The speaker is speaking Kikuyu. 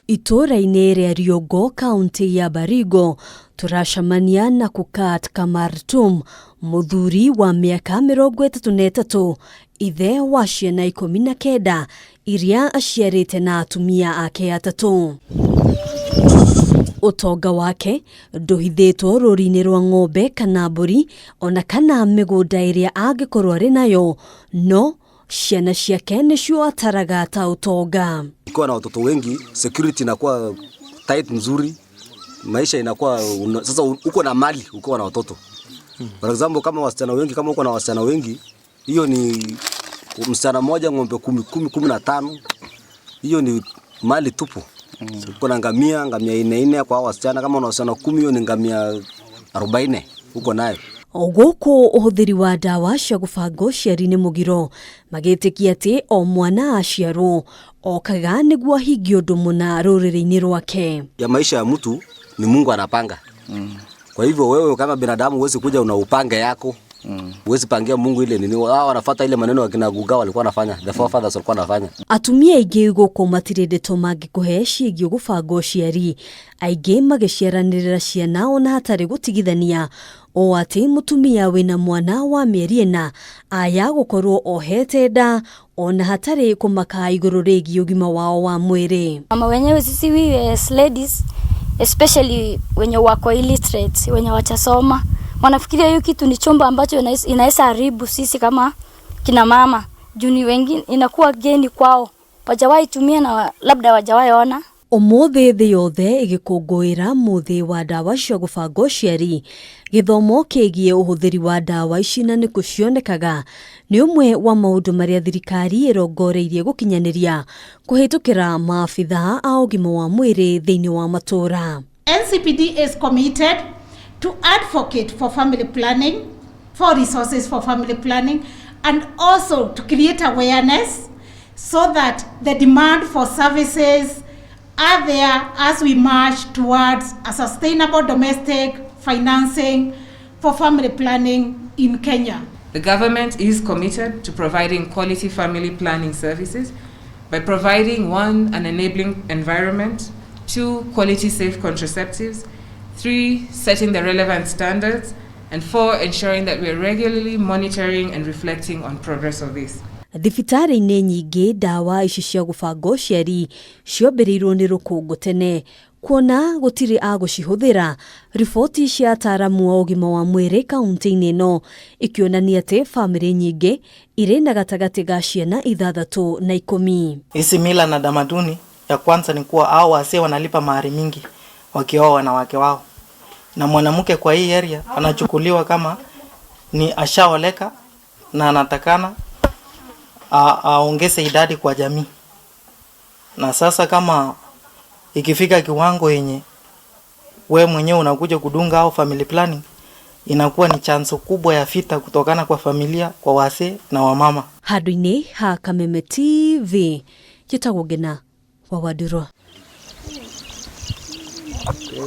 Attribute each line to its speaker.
Speaker 1: Itũũra-inĩ rĩa Riongo, kaunti ya Baringo, tũracemania na Kukat Kamartum, mũthuri wa mĩaka 33, ithe wa ciana 19 iria aciarĩte na atumia ake atatũ. Ũtonga wake ndũhithĩtwo rũũri-inĩ rwa ng'ombe kana mbũri ona kana mĩgũnda ĩrĩa angĩkorwo arĩ nayo, no ciana ciake nĩcio ataraga ta ũtonga.
Speaker 2: Ukiwa na watoto wengi, security inakuwa tight mzuri, maisha inakuwa sasa uko na mali ukiwa na watoto. For example, kama wasichana wengi, kama uko na wasichana wengi, hiyo ni msichana mmoja ng'ombe 10, 10, 15, hiyo ni mali tupu. Uko na ngamia, ngamia ine ine kwa wasichana, kama una wasichana 10, hiyo ni ngamia 40 uko nayo.
Speaker 1: Gũkũ ũhũthĩri wa ndawa cia gũbanga ũciari nĩ mũgiro, magĩtĩkia atĩ o mwana aciarwo okaga nĩguo ahingie ũndũ mũna rũrĩrĩ-inĩ rwake.
Speaker 2: Ya maisha ya mtu ni Mungu anapanga. Kwa hivyo wewe kama binadamu huwezi kuja una upange yako. Huwezi pangia Mungu ile nini. Wao wanafuata ile maneno akina Guga walikuwa wanafanya, the forefathers walikuwa wanafanya.
Speaker 1: Atumia aingĩ gũkũ matirĩ ndeto mangĩkũhe ciĩgiĩ gũbanga ũciari, aingĩ magĩciaranĩrĩra ciana ona hatarĩ gũtigithania, o atĩ mũtumia wĩna mwana wa mĩeri 4 aya gũkorwo ohete nda ona hatarĩ kũmaka igũrũ rĩgiĩ ũgima wao wa mwĩrĩ.
Speaker 3: Mama wenyewe sisi we as ladies, especially wenye wako illiterate, wenye wachasoma, wanafikiria hiyo kitu ni chombo ambacho inaweza haribu sisi kama kina mama. Juu ni wengi inakuwa geni kwao, wajawahi tumia na labda wajawahi ona.
Speaker 1: Ũmũthĩ thĩ yothe ĩgĩkũngũĩra mũthĩ wa ndawa cia gũbanga ũciari, gĩthomo kĩgiĩ ũhũthĩri wa ndawa ici na nĩkũ cionekaga nĩ ũmwe wa maũndũ marĩa thirikari ĩrongoreirie gũkinyanĩria kũhĩtũkĩra maabitha a ũgima wa mwĩrĩ thĩinĩ wa matũũra.
Speaker 4: NCPD is committed to advocate for family planning, for resources for family planning, and also to create awareness so that the demand for services are there as we march towards a sustainable domestic financing for family planning in Kenya.
Speaker 5: The government is committed to providing quality family planning services by providing 1, an enabling environment, 2, quality safe contraceptives, 3, setting the relevant standards, and 4, ensuring that we are regularly monitoring and reflecting on progress of this.
Speaker 1: Thibitarĩ-inĩ nyingĩ ndawa ici cia gũbanga ũciari ciombĩrĩirwo nĩ rũkũngũ tene kuona gũtirĩ a gũcihũthĩra. Riboti cia ataaramu a ũgima wa mwĩrĩ kaunti-inĩ ĩno ikĩonania atĩ bamĩrĩ nyingĩ irĩ na gatagatĩ ga ciana 6 na 10.
Speaker 6: Hizi mila na tamaduni, ya kwanza ni kuwa hao wasee wanalipa mahari mingi wakioa wanawake wao, na mwanamke kwa hii area anachukuliwa kama ni ashaoleka na anatakana aongeze idadi kwa jamii. Na sasa kama ikifika kiwango yenye we mwenyewe unakuja kudunga au family planning, inakuwa ni chanzo kubwa ya vita kutokana kwa familia, kwa wasee na wamama.
Speaker 1: Handũ-inĩ ha Kameme TV, njĩtagwo Ngina wa Wandurwa.